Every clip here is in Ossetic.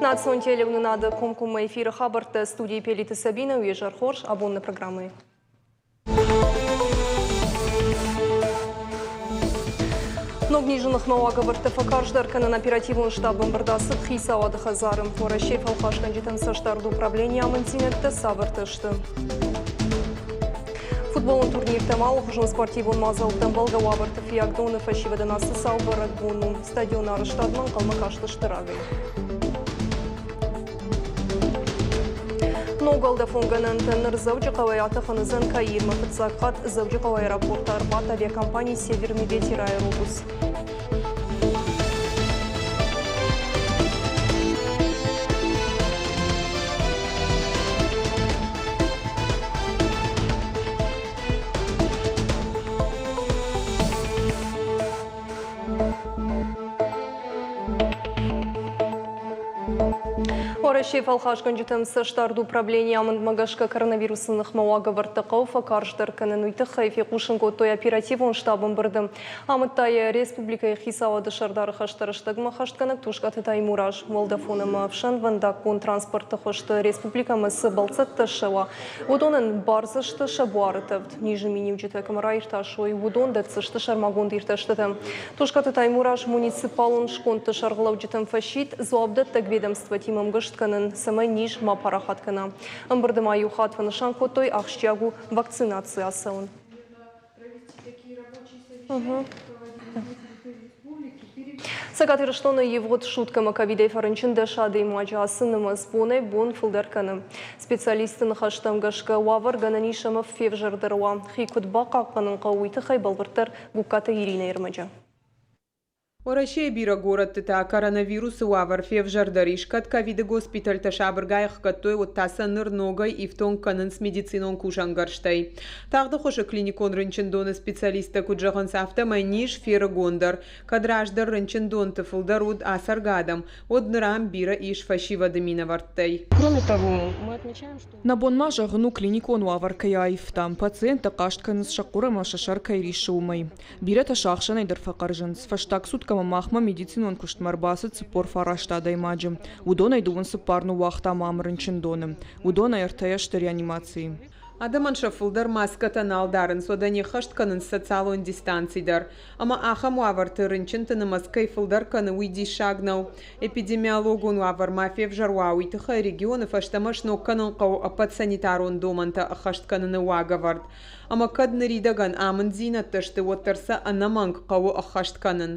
Национ телеуынынады комкоммӕ эфиры хабӕрттӕ студийы Пелиты Сабина уе зӕр хорз абонны программӕйы. Ног низы ныхмӕ уагӕвӕрдтӕ фӕкарздӕр кӕнын оперативон штаб ӕмбырд ацыд хицауады хӕдзары. Уӕрӕсейы фӕлхасгӕнджытӕн цӕстдарды управленийы амынддзинӕдтӕ цавӕртӕ сты? Футболон турниртӕм алыхуызон спортивон мадзӕлттӕ ӕмбӕлгӕ уавӕрты Фиагдоны фӕсивӕдӕн ацы цау бӕрӕгбон у. Стадионы арӕзтадмӕ ӕнхъӕлмӕ кастысты рагӕй. Ног уӕлдӕфон гӕнӕнтӕ ныр Дзӕуджыхъӕуӕй атӕхын уыдзӕн Каирмӕ. Фыццаг хатт Дзӕуджыхъӕуы аэропорты ӕрбадт авиакомпани «Северный ветер» аэробус. Уӕрӕсейы фӕлхасгӕнджытӕм цӕстдард управленийы амындмӕ гӕсгӕ коронавирусы ныхмӕ уагӕвӕрдтӕ хъӕуы фӕкарздӕр кӕнын. Уый тыххӕй фехъусын кодтой оперативон штабы ӕмбырды. Амыдта йӕ республикӕйы хицауады сӕрдары хӕстӕ рӕстӕгмӕ хӕстгӕнӕг Тускъаты Таймураз. Уӕлдӕфон ӕмӕ ӕфсӕнвӕндаггон транспорты хуызты республикӕмӕ цы бӕлццӕттӕ ссӕуа, уыдонӕн бардзысты сӕ буары тӕвд. Низы миниуджытӕ кӕм раиртасой, уыдон дӕтдзысты сӕрмагонд иртӕстытӕ. Тускъаты Таймураз муниципалон скондты сӕргълӕуджытӕм фӕсидт дзуапдӕттӕг ведомствотимӕ ӕмгуыст кӕнын, цӕмӕй низ ма парахат кӕна. Ӕмбырды ма иу хатт фӕнысан кодтой, ахсджиаг у вакцинаци ацӕуын. Цӕгат Ирыстоны ивгъуыд суткӕмӕ ковидӕй фӕрынчын 10 адӕймаджы ацы нымӕц бонӕй-бон фылдӕр кӕны. Специалистты ныхӕстӕм гӕсгӕ, уавӕр гӕнӕн ис ӕмӕ февзӕрдӕр уа. Хи куыд бахъахъхъӕнын хъӕуы, уый тыххӕй бӕлвырддӕр Гугкаты Иринӕйы ӕрмӕджы. Уӕрӕсейы бирӕ горӕтты та коронавирусы уавӕр февзӕрдӕр ис. Кӕд ковиды госпитӕлтӕ сабыргай ӕхгӕдтой, уӕд та сӕ ныр ногӕй ифтонг кӕнынц медицинон кусӕнгӕрзтӕй. Тагъды хуызы клиникон рынчындоны специалисттӕ куыд зӕгъынц, афтӕмӕй низ ферыгондӕр. Кӕд раздӕр рынчындонты фылдӕр уыд ацӕргӕ адӕм, уӕд ныр ам бирӕ ис фӕсивӕды минӕвӕрттӕй. Кроме того, мы отмечаем, что Нӕ бон ма зӕгъын у, клиникон уавӕр кӕй аивта. Пациенттӕ хъаст кӕнынц сӕ хъуыр ӕмӕ сӕ сӕр кӕй риссы, уымӕй. Бирӕтӕ сӕ ӕхсӕнӕй дӕр фӕхъӕрзынц. Фӕстаг суткӕмӕ махмӕ медицинон куыстмӕ ӕрбацыд 49 адӕймаджы. Уыдонӕй 34 ныууагътам ам рынчындоны. Уыдонӕй ӕртӕйӕ сты реанимацийы. Адӕмӕн сӕ фылдӕр маскӕтӕ нал дарынц, уӕдӕ не ххӕст кӕнынц социалон дистанци дӕр. Ӕмӕ ахӕм уавӕрты рынчынты нымӕц кӕй фылдӕр кӕны, уый диссаг нӕу. Эпидемиологон уавӕр ма февзӕр уа, уый тыххӕй регионы фӕстӕмӕ сног кӕнын хъӕуы ӕппӕт санитарон домӕнтӕ ӕххӕст кӕныны уагӕвӕрд. Ӕмӕ кӕд ныридӕгӕн амынддзинӕдтӕ сты, уӕддӕр сӕ ӕнӕмӕнг хъӕуы ӕххӕст кӕнын.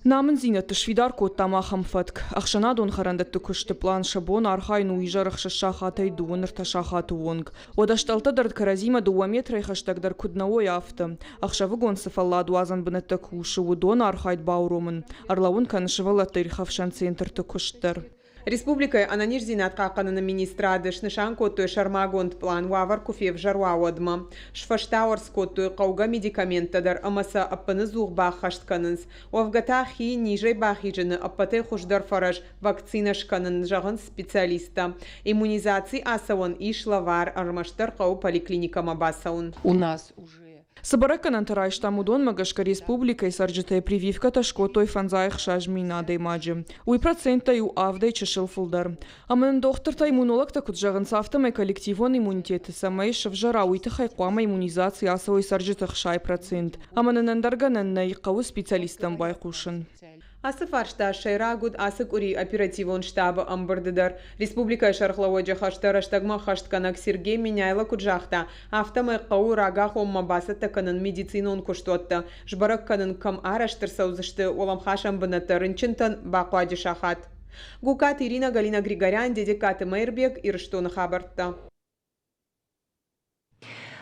Нӕ амынддзинӕдты сфидар кодтам ахӕм фӕтк. Ӕхсӕнадон хӕрӕндӕтты куысты пълан сӕ бон архайын у изӕры 6 сахатӕй 2 сахаты онг. Уӕдӕ стъӕлттӕ дӕр кӕрӕдзимӕ 2 метрӕй хӕстӕгдӕр куыд нӕ уой, афтӕ. Ӕхсӕвыгон цы фӕлладуадзӕн бынӕттӕ кусы, уыдоны архайд бауромын, ӕрлӕууын кӕны сывӕллӕтты ирхӕфсӕн центрты куыст дӕр. Республикӕйы ӕнӕниздзинад хъахъхъӕныны министрады снысан кодтой сӕрмагонд пълан уавӕр куы февзӕр уа, уӕдмӕ. Сфӕстауӕрц кодтой хъӕугӕ медикаменттӕ дӕр ӕмӕ сӕ ӕппыныдзух баххӕст кӕнынц. Уӕвгӕ та хи низӕй бахизыны ӕппӕтӕй хуыздӕр фӕрӕз вакцинӕ скӕнын, зӕгъынц специалисттӕ. Иммунизаци ацӕуӕн ис лӕвар, ӕрмӕстдӕр хъӕуы поликлиникӕмӕ бацӕуын. У нас уже Цы бӕрӕггӕнӕнтӕ райстам, уыдонмӕ гӕсгӕ республикӕйы цӕрджытӕй прививкӕтӕ скодтой 56 000 адӕймаджы. Уый проценттӕй у авдӕй чысыл фылдӕр. Ӕмӕ нын дохтыртӕ-иммунологтӕ куыд зӕгъынц, афтӕмӕй коллективон иммунитеты цӕмӕй сӕвзӕра, уый тыххӕй хъуамӕ иммунизаци ацӕуой цӕрджыты 60%. Ӕмӕ нын ӕндӕр гӕнӕн нӕй, хъӕуы специалисттӕм байхъусын. Ацы фарста сӕйраг уыд ацы къуыри оперативон штабы ӕмбырды дӕр. Республикӕйы сӕргълӕууӕджы хӕстӕ рӕстӕгмӕ ӕххӕстгӕнӕг Сергей Меняйло куыд загъта, афтӕмӕй хъӕуы рагагъоммӕ бацӕттӕ кӕнын медицинон куыстуӕттӕ, сбӕрӕг кӕнын кӕм арӕзт ӕрцӕудзысты уӕлӕмхасӕн бынӕттӕ рынчынтӕн бахъуаджы сахат. Гукаты Ирина, Галина Григорян, Дедегкаты Мӕирбег, Ирыстоны хабӕрттӕ.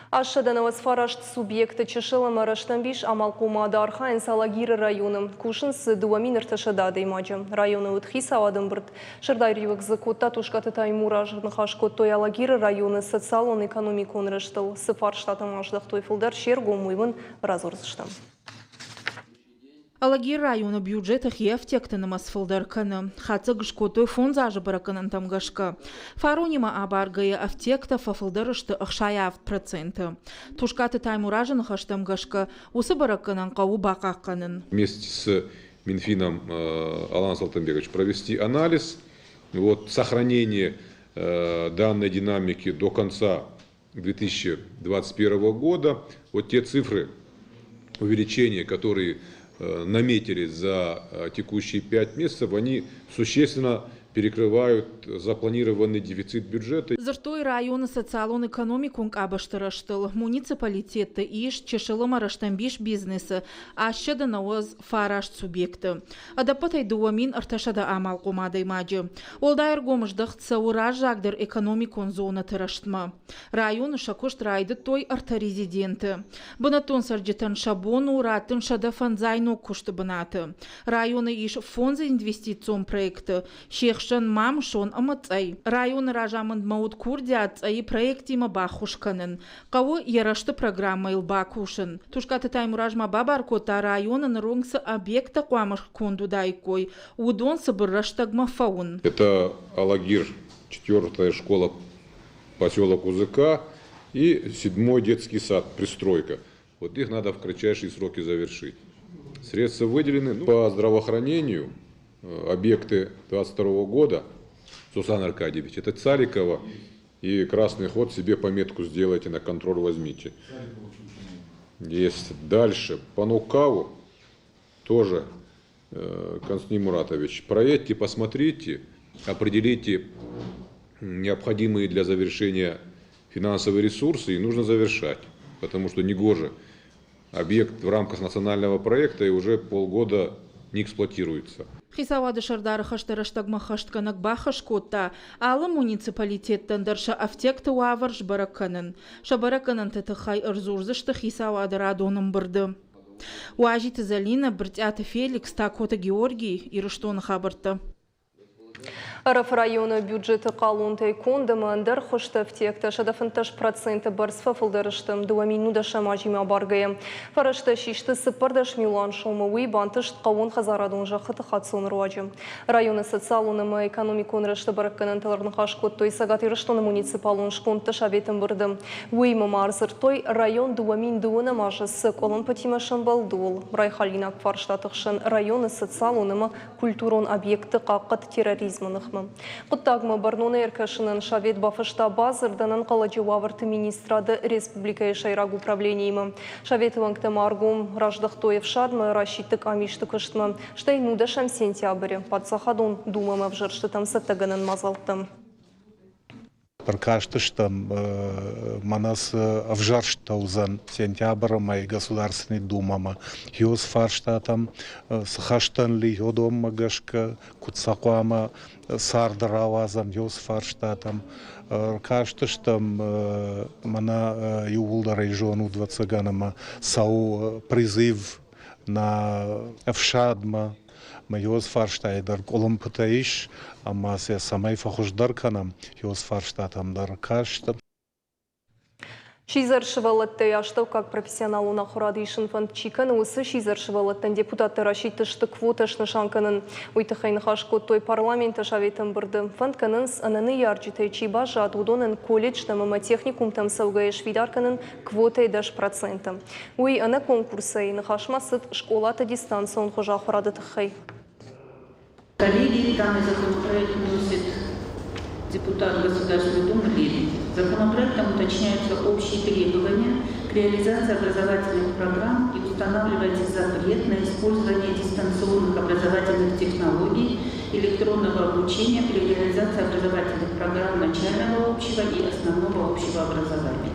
899 субъекты чысыл ӕмӕ рӕстӕмбис амалхъомады архайынц Алагиры районы. Кусынц дзы 2300 адӕймаджы. Районы уыд хицауады ӕмбырд. Сӕрдариуӕг дзы кодта Тускъаты Таймураз. Ныхас кодтой Алагиры районы социалон-экономикон рӕзтыл. Цы фарстатӕм аздӕхтой фылдӕр се ргом, уый уын радзурдзыстӕм. Алагиры районы бюджеты хи ӕфтиӕгты нымӕц фылдӕр кӕны. Хатдзӕг скодтой фондз азы бӕрӕггӕнӕнтӕм гӕсгӕ. Фаронимӕ абаргӕйӕ ӕфтиӕгтӕ фӕфылдӕр сты 67%. Тускъаты Таймуразы ныхӕстӕм гӕсгӕ, уыцы бӕрӕггӕнӕн хъӕуы бахъахъхъӕнын. Вместе с Минфином Алан Салтанбекович провести анализ вот, сохранение данной динамики до конца 2021 года. Вот те цифры увеличения, которые наметили за текущие 5 месяцев, они существенно перекрывают запланированный дефицит бюджета. Дзырдтой районы социалон-экономикон къабӕзты рӕзтыл. Муниципалитетты ис чысыл ӕмӕ рӕстӕмбис бизнесы 999 субъекты. Ӕдӕппӕтӕй 2300 амалхъом адӕймаджы. Уӕлдай ӕргом здӕхт цӕуы раззагдӕр экономикон зонӕты рӕзтмӕ. Районы сӕ куыст райдыдтой ӕртӕ резиденты. Бынӕттон цӕрджытӕн сӕ бон у раттын 150 ног куысты бынаты. Районы ис фондз инвестицион проекты, се хсӕн Мамысон ӕмӕ Цъӕй. Районы разамындмӕ уыд курдиат Цъӕйы проектимӕ баххуыс кӕнын. Хъӕуы йӕ рӕзты программӕйыл бакусын. Тускъаты Таймураз ма бабар кодта, районы ныронг цы объекттӕ хъуамӕ конд уыдаиккой, уыдон цыбыр рӕстӕгмӕ фӕуын. Это Алагир, четвертая школа, поселок Узыка и седьмой детский сад, пристройка. Вот их надо в кратчайшие сроки завершить. Средства выделены по здравоохранению, объекты 2022 года, Сусан Аркадьевич, это Царикова и Красный Ход, себе пометку сделайте, на контроль возьмите. Есть дальше по Нукаву тоже, Константин Муратович, проедьте, посмотрите, определите необходимые для завершения финансовые ресурсы, и нужно завершать, потому что негоже объект в рамках национального проекта и уже полгода не эксплуатируется. Хицауады сӕрдары хӕсты рӕстӕгмӕ ӕххӕстгӕнӕг бахӕс кодта алы муниципалитеттӕн дӕр сӕ ӕфтиӕгты уавӕр сбӕрӕг кӕнын. Сӕ бӕрӕггӕнӕнты тыххӕй ӕрдзурдзысты хицауады радон ӕмбырды. Уазиты Зӕлинӕ, Брытъиаты Феликс, Такоты Георгий, Ирыстоны хабӕрттӕ. Ӕрӕфы районы бюджеты хъалонтӕй конд ӕмӕ ӕндӕр хуызты ӕфтиӕгтӕ 115% бӕрц фӕфылдӕр сты 2010 азимӕ абаргӕйӕ. Фӕрӕзтӕ систы 14 милуан сомы, уый бантыст хъӕууонхӕдзарадон зӕххыты хаццоны руаджы. Районы социалон ӕмӕ экономикон рӕзты бӕрӕггӕнӕнтыл ӕрныхас кодтой Цӕгат Ирыстоны муниципалон скондты советы ӕмбырды. Уыимӕ ма ӕрдзырдтой, район 2002 азы цы къуылымпытимӕ сӕмбӕлд, ууыл. Райхалинаг фарстаты хсӕн районы социалон ӕмӕ культурон объектты хъахъхъӕд терроризмы ныхмӕ. Хъуыддагмӕ бӕрнонӕй ӕркӕсынӕн совет бафыста бадзырд ӕнӕнхъӕлӕджы уавӕрты министрады республикӕйы сӕйраг управлениимӕ. Советы уӕнгтӕ ма ӕргом раздӕхтой ӕфсадмӕ расидты къамисты куыстмӕ, стӕй 19 сентябры Паддзахадон Думӕмӕ ӕвзӕрстытӕм цӕттӕгӕнӕн мадзӕлттӕм. Ӕркастыстӕм, мӕнӕ цы ӕвзӕрст уыдзӕн сентябры мӕй Государственный Думӕмӕ, хиос фарстатӕм цы хӕстӕн ли, уыдонмӕ гӕсгӕ куыд сӕ хъуамӕ царды рауадзӕм, хиос фарстатӕм. Ӕркастыстӕм, мӕнӕ иууылдӕр ӕй зонут, ӕвӕццӕгӕн, ӕмӕ цӕуы призыв нӕ ӕфсадмӕ. Мӕ иуӕдз фарстайы дӕр къуылымпытӕ ис, ӕмӕ сӕ цӕмӕй фӕхуыздӕр кӕнӕм, иуӕдз фарстатӕм дӕр каст. Сидзӕр сывӕллӕттӕй астӕуккаг профессионалон ахуырад исын фӕнд чи кӕны, уыцы сидзӕр сывӕллӕттӕн депутаттӕ расидтысты квотӕ снысан кӕнын. Уый тыххӕй ныхас кодтой парламенты советы ӕмбырды. Фӕнд кӕнынц, ӕнӕ ныййарджытӕй чи баззад, уыдонӕн колледжтӕм ӕмӕ техникумтӕм цӕугӕйӕ сфидар кӕнын квотӕйы 10%. Уый ӕнӕ конкурсӕй ныхасмӕ цыд скъолаты дистанцион хуыз ахуырады тыххӕй. Коллеги, данный законопроект вносит депутат Государственной Думы Лебедев. Законопроектом уточняются общие требования к реализации образовательных программ и устанавливается запрет на использование дистанционных образовательных технологий электронного обучения при реализации образовательных программ начального общего и основного общего образования.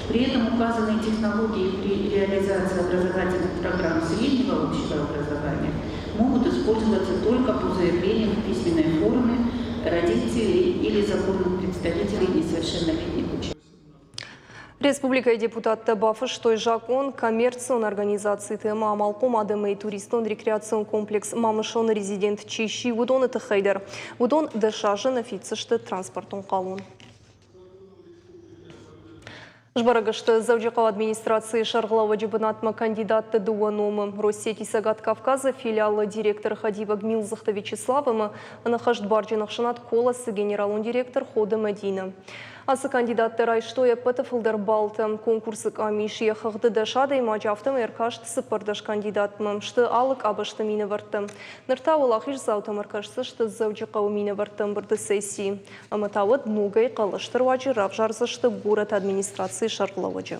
При этом указанные технологии при реализации образовательных программ среднего общего образования могут использоваться только по заявлениям в письменной форме родителей или законных представителей несовершеннолетних учеников. Республикӕйы депутаттӕ бафыстой закъон коммерцион организациты ӕмӕ амалхъом адӕмӕй туристон-рекреацион комплекс «Мамысон-ы резидент чи сси, уыдоны тыххӕй дӕр. Уыдон 10 азы нӕ фиддзысты транспортон хъалон. Сбӕрӕг сты Дзӕуджыхъӕуы администрацийы сӕргълӕууӕджы бынатмӕ кандидатты дыууӕ номы. Россети Цӕгат Кавказы филиалы директоры хӕдивӕг Милдзыхты Вячеслав ӕмӕ ӕнӕххӕстбарджын ӕхсӕнад «Колос-ы» генералон директор Ходы Мӕдинӕ. Ацы кандидаттӕ райстой ӕппӕты фылдӕр баллтӕ. Конкурсы къамис йӕ хыгъды 10 адӕймаджы, афтӕмӕй ӕркаст 14 кандидатмӕ. Сты алы къабӕзты минӕвӕрттӕ. Ныр та уӕлахиздзаутӕм ӕркӕсдзысты Дзӕуджыхъӕуы минӕвӕртты ӕмбырды сессийы. Ӕмӕ та уӕд ногӕй хъӕлӕсты руаджы равзардзысты горӕты администрацийы сӕргълӕууӕджы.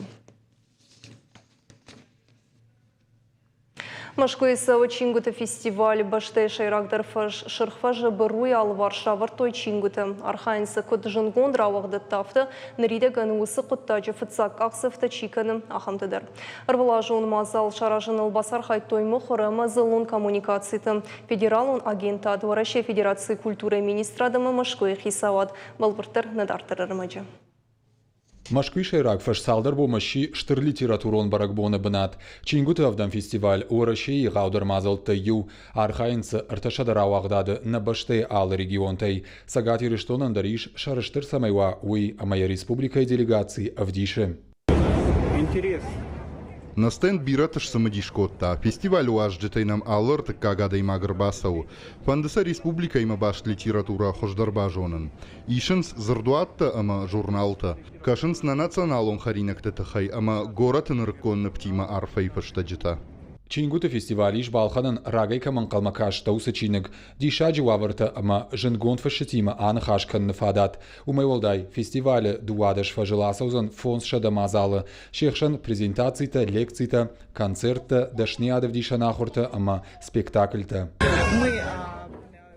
Мӕскуыйы цӕуы чингуыты фестиваль. Бӕстӕйы сӕйрагдӕр фӕз Сырх фӕзы быруйы алыварс равӕрдтой чингуытӕ. Архайынц сӕ куыд зындгонд рауагъдӕттӕ, афтӕ ныридӕгӕн уыцы хъуыддаджы фыццаг къахдзӕфтӕ чи кӕны, ахӕмтӕ дӕр. Ӕрвылазон мадзал саразыныл бацархайдтой мыхуыр ӕмӕ дзыллон коммуникациты федералон агентад, Уӕрӕсейы Федерацийы культурӕйы министрад ӕмӕ Мӕскуыйы хицауад. Бӕлвырддӕр нӕ дарддӕр ӕрмӕджы. Мӕскуыйы сӕйраг фӕз цалдӕр бонмӕ сси стыр литературон бӕрӕгбоны бынат. Чингуыты ӕвдӕм фестиваль Уӕрӕсейы егъаудӕр мадзӕлттӕй иу. Архайынц дзы 300 рауагъдады нӕ бӕстӕйы алы регионтӕй. Цӕгат Ирыстонӕн дӕр ис, сӕрыстыр цӕмӕй уа, уый, ӕмӕ йӕ республикӕйы делегаци ӕвдисы. Интерес. Нӕ стенд бирӕты сцымыдис кодта. Фестивалы уазджытӕй нӕм алы ӕртыккаг адӕймаг ӕрбацӕуы. Фӕнды сӕ республикӕимӕ баст литературӕ хуыздӕр базонын. Исынц дзырдуӕттӕ ӕмӕ журналтӕ, кӕсынц нӕ националон хӕринӕгты тыххӕй ӕмӕ горӕты нырыккон нывтимӕ арфӕйы фыстӕджытӕ. Чингуыты фестиваль ис балхӕнӕн рагӕй кӕм ӕнхъӕлмӕ кастӕ, уыцы чиныг, диссаджы уавӕртӕ ӕмӕ зындгонд фысджытимӕ аныхас кӕныны фадат. Уымӕй уӕлдай, фестивалы 12 фӕзыл ацӕудзӕн 500 мадзалы, се хсӕн презентацитӕ, лекцитӕ, концерттӕ, дӕсныйадӕвдисӕн ахуыртӕ ӕмӕ спектакльтӕ.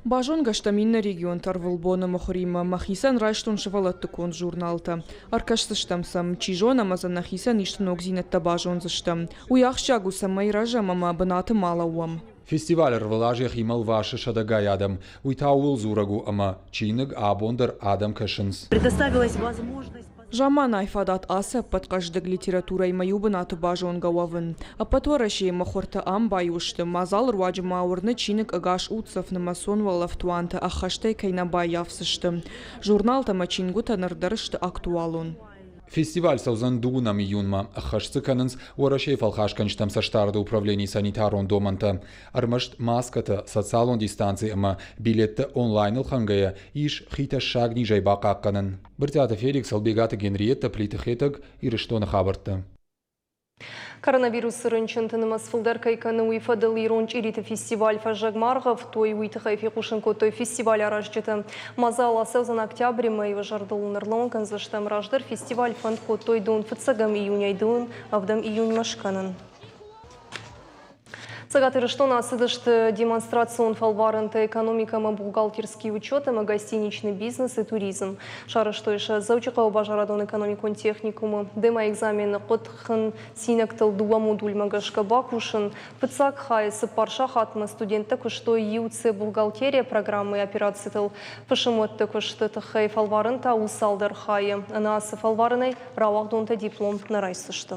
Базонгӕ стӕм иннӕ регионты ӕрвылбоны мыхуыримӕ. Мӕхицӕн райстон сывӕллӕтты конд журналтӕ. Ӕркӕсдзыстӕм сӕм, чи зоны, ӕмӕ дзы нӕхицӕн исты ногдзинӕдтӕ базондзыстӕм. Уый ахсджиаг у, цӕмӕй рӕзӕм ӕмӕ бынаты ма лӕууӕм. Фестиваль ӕрвылаз йӕхимӕ лвасы сӕдӕгай адӕм. Уый та ууыл дзурӕг у, ӕмӕ чиныг абон дӕр адӕм кӕсынц. Предоставилась возможность Замманай фадат ацы ӕппӕт хъӕздыг литературӕимӕ иу бынаты базонгӕ уӕвын. Ӕппӕт Уӕрӕсейы мыхуыртӕ ам баиу сты, мадзалы руаджы ма уырны чиныг ӕгас уддзӕф нымӕцон уӕлӕфтуантӕ ӕххӕстӕй кӕй нӕ баййафдзысты. Журналтӕ ӕмӕ чингуытӕ ныр дӕр сты актуалон. Фестиваль цӕудзӕн дыууынӕм июнмӕ. Ӕххӕст дзы кӕнынц Уӕрӕсейы фӕлхасгӕнджытӕм цӕстдарды управленийы санитарон домӕнтӕ. Ӕрмӕст маскӕтӕ, социалон дистанци ӕмӕ билеттӕ онлайн ӕлхӕнгӕйӕ ис хи тӕссаг низӕй бахъахъхъӕнӕн. Брытъиаты Феликс, Ӕлбегаты Генриеттӕ, Плиты Хетӕг, Ирыстоны хабӕрттӕ. Коронавирусы рынчынты нымӕц фылдӕр кӕй кӕны, уый фӕдыл ирон чъириты фестиваль фӕззӕгмӕ аргъӕвтой. Уый тыххӕй фехъусын кодтой фестиваль аразджытӕ. Мадзал ацӕудзӕн октябры мӕйы зӕрдыл ныр кӕндзыстӕм. Раздӕр фестиваль фӕнд кодтой дон фыццӕгӕм июнӕй дон ӕвдӕм июньмӕ скӕнын. Цӕгат Ирыстоны ацыдысты демонстрацион фӕлварӕнтӕ экономикӕ ӕмӕ бухгалтерский учет ӕмӕ гостиничный бизнес и туризм. Сарӕзтой сӕ Дзӕуджыхъӕуы базарадон-экономикон техникумы. Демо-экзамены хъуыд хынцинӕгтыл дыууӕ модульмӕ гӕсгӕ бакусын. Фыццаг хайы цыппар сахатмӕ студенттӕ куыстой иу Ц бухгалтерия программӕйы операцитыл. Фысымуӕтты куысты тыххӕй фӕлварӕн та у цалдӕр хайы. Ӕнӕ ацы фӕлварӕнӕй рауагъдонтӕ диплом нӕ райсдзысты.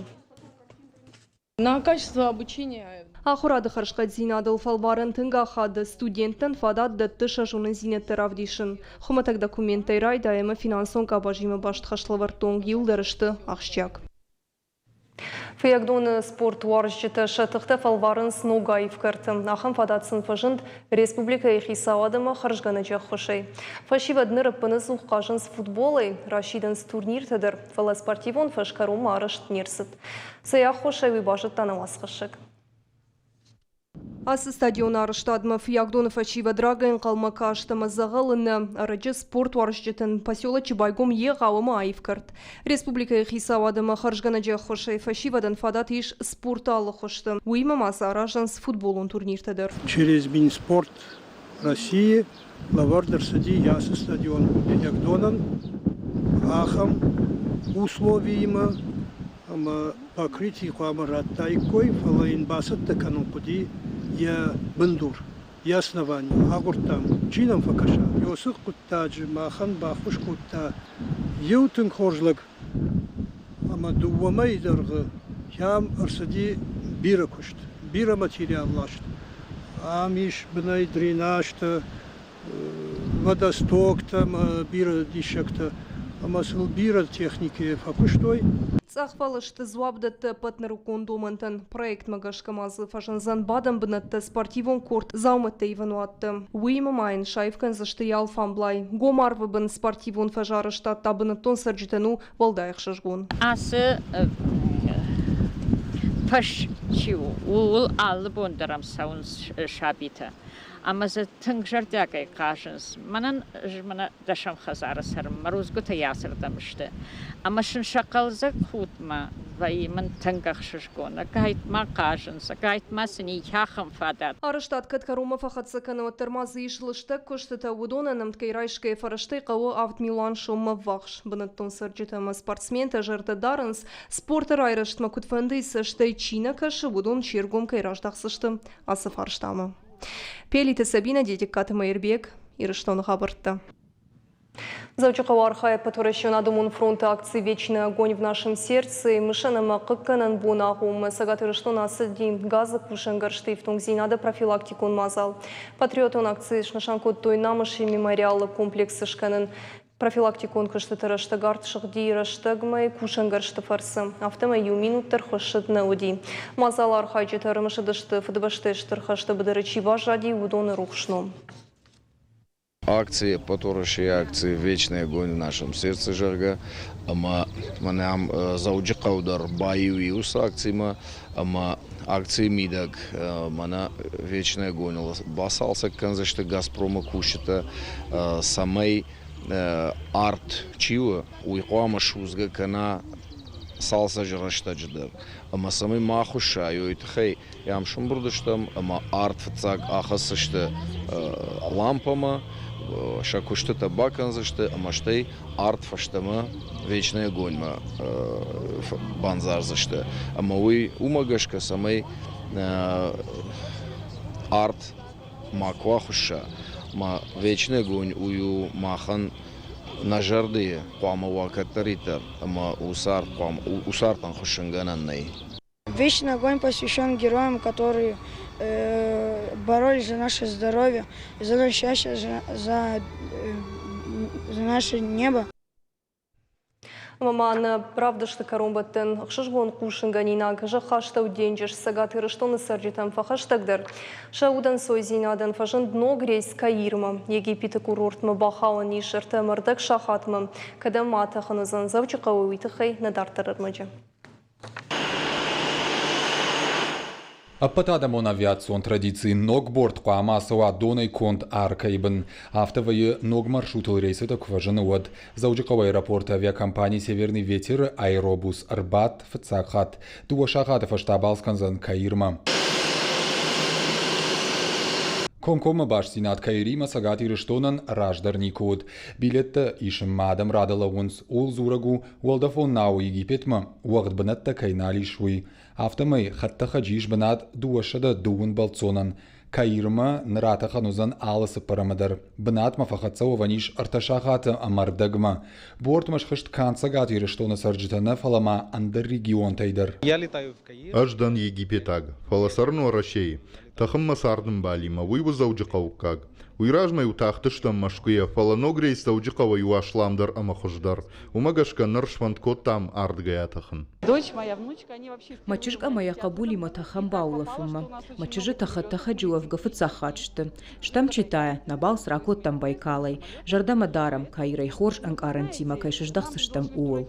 На качество обучения. Ахуырады хӕрзхъӕддзинадыл фӕлварӕн тынг ахады, студенттӕн фадат дӕтты сӕ зонындзинӕдтӕ равдисын. Хуымӕтӕг документтӕй райдай ӕмӕ финансон къабазимӕ баст хӕслӕвӕрдты онг иуылдӕр сты ахсджиаг. Фыййагдоны спортуарзджытӕ сӕ тыхтӕ фӕлварынц ног аив кӕрты. Ахӕм фадат сын фӕзынд республикӕйы хицауад ӕмӕ хӕрзгӕнӕджы ӕххуысӕй. Фӕсивӕд ныр ӕппынӕдзух хъазынц футболӕй, расидынц турниртӕ дӕр, фӕлӕ спортивон фӕз кӕронмӕ арӕзт не рцыд. Цӕй аххосӕй уый базыдта нӕ уацхӕссӕг. Ацы стадионы арӕзтадмӕ Фыййагдоны фӕсивӕд рагӕй ӕнхъӕлмӕ каст ӕмӕ дзӕгъӕлы нӕ. Ӕрӕджы спортуарзджытӕн поселочы байгом егъау ӕмӕ аив кӕрт. Республикӕйы хицауад ӕмӕ хӕрзгӕнӕджы ӕххуысӕй фӕсивӕдӕн фадат ис спорты алы хуызты. Уыимӕ ма сӕ аразынц футболон турниртӕ дӕр. Через Минспорт России лӕвӕрд ӕрцыди ацы стадион Фыййагдонӕн ахӕм условиимӕ, ӕмӕ покрытие хъуамӕ радтаиккой, фӕлӕ йын бацӕттӕ кӕнын хъуыди йӕ бындур, йӕ основани. Агуырдтам, чи нӕм фӕкӕса. Уыцы хъуыддаджы махӕн баххуыс кодта иу тынг хорз лӕг, ӕмӕ дыууӕ мӕйы дӕргъы йӕм ӕрцыди бирӕ куыст, бирӕ материал ласт. Ам ис бынӕй дренажтӕ, водостоктӕ ӕмӕ бирӕ диссӕгтӕ, ӕмӕ сыл бирӕ техникӕйы фӕкуыстой. Цъӕхфӕлысты дзуапп дӕтты ӕппӕт нырыккон домӕнтӕн. Проектмӕ гӕсгӕ ма дзы фӕзындзӕн бадӕн бынӕттӕ, спортивон корт, дзаумӕттӕ ивӕн уаттӕ. Уыимӕ ма йын саив кӕндзысты йӕ алфамблай. Гом арвы бын спортивон фӕз арӕзтад та бынӕттон цӕрджытӕн у уӕлдай ӕхсызгон. Ацы фӕз чи у, ууыл алы бон дӕр ӕм цӕуынц сабитӕ. Ӕмӕ дзы тынг зӕрдиагӕй хъазынц. Мӕнӕн мӕнӕ дӕсӕм хӕдзары цӕрын, мӕ рудзгуытӕ ацырдӕм сты. Ӕмӕ сын сӕ хъӕлдзӕг худтмӕ вӕййы мын тынг ӕхсызгон. Ӕгайтма хъазынц, ӕгайтма сын и ахӕм фадат. Арӕзтад кӕд кӕронмӕ фӕхӕццӕ кӕны, уӕддӕр ма дзы ис лыстӕг куыстытӕ. Уыдонӕн ӕмткӕй райсгӕ фӕрӕзтӕй хъӕуы 7 милуан соммӕ ввахс. Бынӕттон цӕрджытӕ ӕмӕ спортсментӕ зӕрдӕ дарынц, спорты райрӕзтмӕ куыдфӕндыйы цӕстӕй чи нӕ кӕсы, уыдон се ргом кӕй раздахдзысты ацы фарстамӕ. Пелиты Сабина, Дедегкаты Мӕирбег, Ирыстоны хабӕрттӕ. Дзӕуджыхъӕуы архайы Ӕппӕтуӕрӕсеон адӕмон фронты акци «Вечный огонь в нашем сердце» мысӕн ӕмӕ хъыггӕнӕн бон агъоммӕ Цӕгат Ирыстоны ацыди газы кусӕнгӕрзты ифтонгдзинады профилактикон мадзал. Патриотон акци снысан кодтой Намысы мемориалы комплексы скӕнын. Профилактикон куыстыты рӕстӕг арт сыгъди рӕстӕгмӕ кусӕнгӕрзты фӕрцы. Афтӕмӕй иу минут дӕр хуыссыд нӕ уыди. Мадзалы архайджытӕ ӕрымысыдысты, Фыдыбӕстӕйы Стыр хӕсты быдыры чи баззади, уыдоны рухс ном. Акци, ӕппӕтуӕрӕсейы акци «Вечный огонь в нашем сердце», зӕгъгӕ, ӕмӕ мӕнӕ ам Дзӕуджыхъӕу дӕр баиу и уыцы акцимӕ, ӕмӕ акцийы мидӕг мӕнӕ «Вечный огонь»-ыл бацалцӕг кӕндзысты «Газпром»-ы кусджытӕ, цӕмӕй арт чи у, уый хъуамӕ судзгӕ кӕна цалцӕджы рӕстӕджы дӕр. Ӕмӕ цӕмӕй ма ахуысса, уый тыххӕй йӕм сӕмбырд стӕм ӕмӕ арт фыццаг ахӕсдзысты лампӕмӕ, сӕ куыстытӕ бакӕндзысты ӕмӕ стӕй арт фӕстӕмӕ вечный огоньмӕ бандзардзысты. Ӕмӕ уый уымӕ гӕсгӕ, цӕмӕй арт макуы ахуысса, ма вечный огонь уый у махӕн нӕ зӕрдӕйы хъуамӕ уа кӕддӕриддӕр ӕмӕ уыцы артӕн хуыссынгӕнӕн нӕй. Вечный огонь посвящен героям, которые боролись за наше здоровье, за наше счастье, за наше небо. Ӕмӕ ма нӕ равдысты кӕронбӕттӕн ӕхсызгон хъусынгӕнинаг зӕххастӕу денджыз Цӕгат Ирыстоны цӕрджытӕм фӕхӕстӕгдӕр. Сӕ удӕнцойдзинадӕн фӕзынд ног рейс Каирмӕ. Египеты курортмӕ бахауӕн ис 3.30 сахатмӕ. Кӕдӕм ма атӕхын уыдзӕн Дзӕуджыхъӕуы, уый тыххӕй нӕ дарддӕр ӕрмӕджы. Ӕппӕтадӕмон авиацион традици ног борт хъуамӕ ацӕуа донӕй конд аркӕйы бын. Афтӕ вӕййы ног маршрутыл рейсытӕ куы фӕзыны, уӕд. Дзӕуджыхъӕуы аэропорты авиакомпани «Северный ветер»-ы аэробус ӕрбадт фыццаг хатт. 2 сахаты фӕстӕ абалц кӕндзӕн Каирмӕ. Комкоммӕ бастдзинад Каиримӕ Цӕгат Ирыстонӕн раздӕр никуы уыд. Билеттӕ исынмӕ адӕм рады лӕууынц. Ууыл дзурӕг у, уӕлдӕфон науы Египетмӕ уӕгъд бынӕттӕ кӕй нал ис, уый. Афтӕмӕй хӕдтӕхӕджы ис бынат 230 бӕлццонӕн. Каирмӕ ныр атӕхӕн уыдзӕн алы цыппӕрӕмы дӕр. Бынатмӕ фӕхӕццӕ уӕвӕн ис ӕртӕ сахаты ӕмӕ ӕрдӕгмӕ. Бортмӕ схызт канд Цӕгат Ирыстоны цӕрджытӕ нӕ, фӕлӕ ма ӕндӕр регионтӕй дӕр. Ӕз дӕн египетаг, фӕлӕ цӕрын Уӕрӕсейы. Тӕхын мӕ цардӕмбалимӕ, уый у дзӕуджыхъӕуккаг. Уый размӕ-иу тахтыстӕм Мӕскуыйӕ, фӕлӕ ног рейс Дзӕуджыхъӕуӕй у асламдӕр ӕмӕ хуыздӕр. Уымӕ гӕсгӕ ныр сфӕнд кодтам ардыгӕй атӕхын. Мӕ чызг ӕмӕ йӕ хъӕбулимӕ тӕхӕм баулӕфынмӕ. Мӕ чызджытӕ хӕдтӕхӕджы уӕвгӕ фыццаг хатт сты. Стӕм Читайӕ, нӕ балц ракодтам Байкалӕй. Зӕрдӕмӕ дарӕм, Каирӕй хорз ӕнкъарӕнтимӕ кӕй сыздӕхдзыстӕм, ууыл.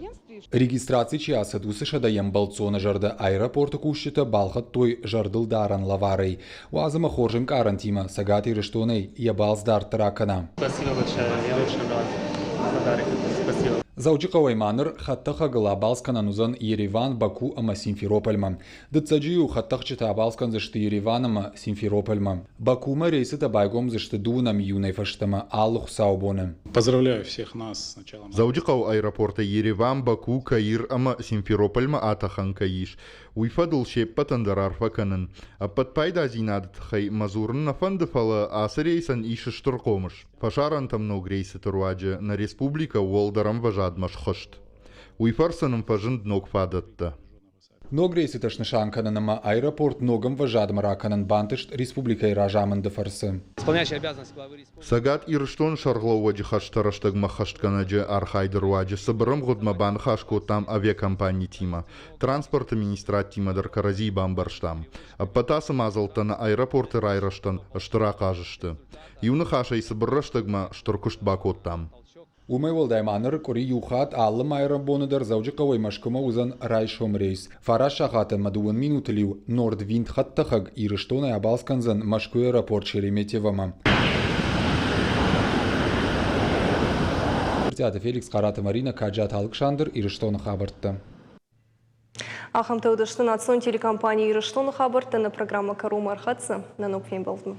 Регистраци чи ацыд, уыцы сӕдӕйӕм бӕлццоны зӕрдӕ аэропорты кусджытӕ балхӕдтой зӕрдылдарӕн лӕварӕй. Уадз ӕмӕ хорз ӕнкъарӕнтимӕ Цӕгат Ирыстонӕй йӕ балц дарддӕр акӕна. Спасибо большое, я очень рад подарок. Спасибо. Дзӕуджыхъӕуӕй ма ныр хӕдтӕхӕгыл абалц кӕнӕн уыдзӕн Ереван, Баку ӕмӕ Симферопольмӕ. Дыццӕджы-иу хӕдтӕхджытӕ абалц кӕндзысты Ереван ӕмӕ Симферопольмӕ. Бакумӕ рейсытӕ байгомдзысты дыууынӕм июнӕй фӕстӕмӕ алы хуыцаубоны. Поздравляю всех нас с началом. Дзӕуджыхъӕуы аэропортӕй Ереван, Баку, Каир ӕмӕ Симферопольмӕ атӕхӕн кӕй ис, уый фӕдыл се ппӕтӕн дӕр арфӕ кӕнын. Ӕппӕт пайдадзинады тыххӕй мӕ дзурын нӕ фӕнды, фӕлӕ ацы рейсӕн ис стыр хъомыс. Фӕсарӕнтӕм ног рейсыты руаджы нӕ республикӕ уӕлдӕр ӕмвӕзадмӕ схызт. Уый фӕрцы нын фӕзынд ног фадӕттӕ. Ног рейсытӕ снысан кӕнын ӕмӕ аэропорт ног ӕмвӕзадмӕ ракӕнын бантыст республикӕйы разамынды фӕрцы. Цӕгат Ирыстоны сӕргълӕууӕджы хӕстӕ рӕстӕгмӕ ӕххӕстгӕнӕджы архайды руаджы цыбыр ӕмгъуыдмӕ баныхас кодтам авиакомпанитимӕ, транспорты министрадтимӕ дӕр кӕрӕдзийы бамбӕрстам. Ӕппӕт ацы мадзӕлттӕ нӕ аэропорты райрӕзтӕн стыр ахъаз сты. Иу ныхасӕй цыбыр рӕстӕгмӕ стыр куыст бакодтам. Уымӕй уӕлдай ма ныр къуыри иу хатт алы майрӕмбоны дӕр Дзӕуджыхъӕуӕй Мӕскуымӕ уыдзӕн райсом рейс. Фараст сахат ӕмӕ дыууын минутыл-иу Нордвинд хӕдтӕхӕг Ирыстонӕй абалц кӕндзӕн Мӕскуыйы аэропорт Шереметьевомӕ. Брытъиаты Феликс, Хъараты Маринӕ, Каджаты Алыксандр, Ирыстоны хабӕрттӕ. Ахӕмтӕ уыдысты национ телекомпани Ирыстоны хабӕрттӕ. Нӕ программӕ кӕронмӕ ӕрхӕццӕ. Нӕ ног фембӕлдмӕ.